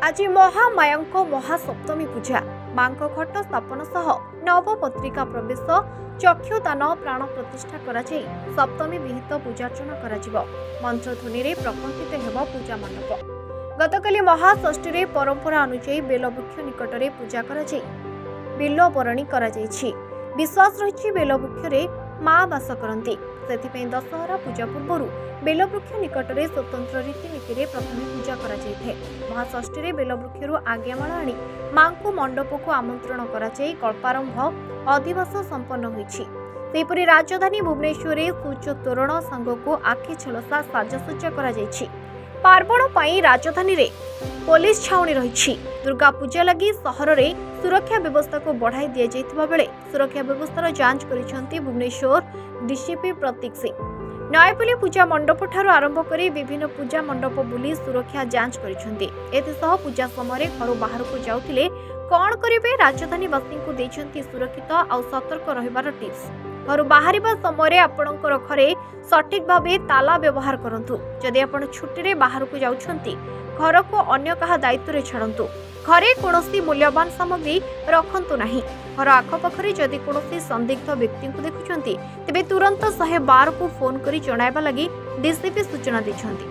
ଆଜି ମହାମାୟାଙ୍କ ମହାସପ୍ତମୀ ପୂଜା। ମାଙ୍କ ଘଟ ସ୍ଥାପନ ସହ ନବପତ୍ରିକା ପ୍ରବେଶ, ଚକ୍ଷୁଦାନ, ପ୍ରାଣ ପ୍ରତିଷ୍ଠା କରାଯାଇ ସପ୍ତମୀ ବିହିତ ପୂଜାର୍ଚ୍ଚନା କରାଯିବ। ମନ୍ତ୍ରଧ୍ୱନିରେ ପ୍ରକମ୍ପିତ ହେବ ପୂଜା ମଣ୍ଡପ। ଗତକାଲି ମହାଷଷ୍ଠୀରେ ପରମ୍ପରା ଅନୁଯାୟୀ ବେଲବୃକ୍ଷ ନିକଟରେ ପୂଜା କରାଯାଇ ବିଲ୍ୱବରଣୀ କରାଯାଇଛି। ବିଶ୍ୱାସ ରହିଛି, ବେଲବୃକ୍ଷରେ ମା ବାସ କରନ୍ତି। ସେଥିପାଇଁ ଦଶହରା ପୂଜା ପୂର୍ବରୁ ବେଲବୃକ୍ଷ ନିକଟରେ ସ୍ୱତନ୍ତ୍ର ରୀତିନୀତିରେ ପ୍ରଥମେ ପୂଜା କରାଯାଇଥାଏ। ମହାଷଷ୍ଠୀରେ ବେଲବୃକ୍ଷରୁ ଆଜ୍ଞାମାଳ ଆଣି ମାଙ୍କୁ ମଣ୍ଡପକୁ ଆମନ୍ତ୍ରଣ କରାଯାଇ କଳ୍ପାରମ୍ଭ ଅଧିବାସ ସମ୍ପନ୍ନ ହୋଇଛି। ସେହିପରି ରାଜଧାନୀ ଭୁବନେଶ୍ୱରରେ ସୂର୍ଯ୍ୟ ତୋରଣ ସାଙ୍ଗକୁ ଆଖି ଝଲସା ସାଜସଜ୍ଜା କରାଯାଇଛି। ପାର୍ବଣ ପାଇଁ ରାଜଧାନୀରେ ପୋଲିସ ଛାଉଣି ରହିଛି। ଦୁର୍ଗା ପୂଜା ଲାଗି ସହରରେ ସୁରକ୍ଷା ବ୍ୟବସ୍ଥାକୁ ବଢ଼ାଇ ଦିଆଯାଇଥିବା ବେଳେ ସୁରକ୍ଷା ବ୍ୟବସ୍ଥାର ଯାଞ୍ଚ କରିଛନ୍ତି ଭୁବନେଶ୍ୱର ଡିସିପି ପ୍ରତୀକ ସିଂ। ନୟାପଲ୍ଲୀ ପୂଜା ମଣ୍ଡପଠାରୁ ଆରମ୍ଭ କରି ବିଭିନ୍ନ ପୂଜା ମଣ୍ଡପ ବୁଲି ସୁରକ୍ଷା ଯାଞ୍ଚ କରିଛନ୍ତି। ଏଥିସହ ପୂଜା ସମୟରେ ଘରୁ ବାହାରକୁ ଯାଉଥିଲେ କ'ଣ କରିବେ, ରାଜଧାନୀବାସୀଙ୍କୁ ଦେଇଛନ୍ତି ସୁରକ୍ଷିତ ଆଉ ସତର୍କ ରହିବାର ଟିପ୍ସ। ଘରୁ ବାହାରିବା ସମୟରେ ଆପଣଙ୍କର ଘରେ ସଠିକ୍ ଭାବେ ତାଲା ବ୍ୟବହାର କରନ୍ତୁ। ଯଦି ଆପଣ ଛୁଟିରେ ବାହାରକୁ ଯାଉଛନ୍ତି, ଘରକୁ ଅନ୍ୟ କାହା ଦାୟିତ୍ୱରେ ଛାଡ଼ନ୍ତୁ। ଘରେ କୌଣସି ମୂଲ୍ୟବାନ ସାମଗ୍ରୀ ରଖନ୍ତୁ ନାହିଁ। ଘର ଆଖପାଖରେ ଯଦି କୌଣସି ସନ୍ଦିଗ୍ଧ ବ୍ୟକ୍ତିଙ୍କୁ ଦେଖୁଛନ୍ତି, ତେବେ ତୁରନ୍ତ 112କୁ ଫୋନ୍ କରି ଜଣାଇବା ଲାଗି ଡିସିପି ସୂଚନା ଦେଇଛନ୍ତି।